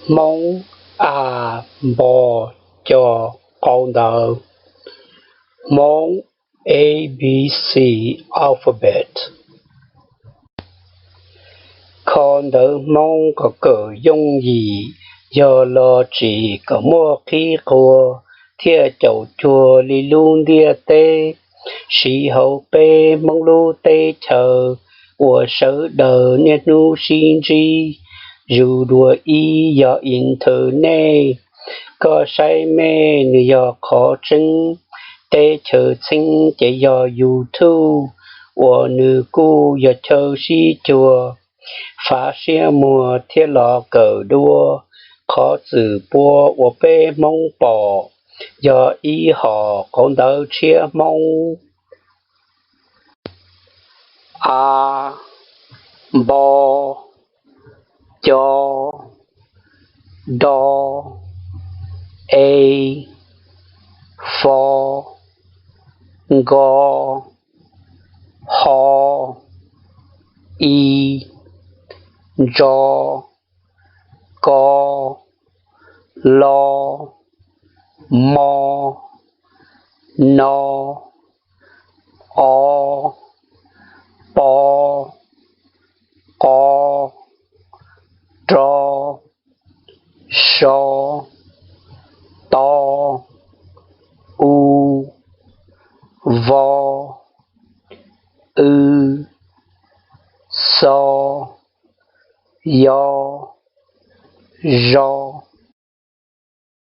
Hmoob: a, npo, co, qau ntawv. Hmoob: A B C alphabet. Kho ntawv Hmoob kom kawm yooj yim, yog los tsim kom muaj qhib qua, thiaj caum cuag li lub ntiaj teb. Siv hauv peb Hmoob lub teb chaws, uas sawv daws niaj hnub sib ntsib, yus dua ib yog internet, koj saib mej nws yog qhov tseeb. Teb chaws txheeb ces yog YouTube, uas nws kuj yog chaw sib cuag. Fav siab muag thiab los kawm dua, qhov txwm pua uas peb Hmoob pom, yog ib hom qauv ntawv tshiab Hmoob. A, npo, co, do, e, fo, nko, ho, i, ntso, ko, lo, mo, no, o, po, qo, ro, so, to, u, vo, w, xo, yo, zo,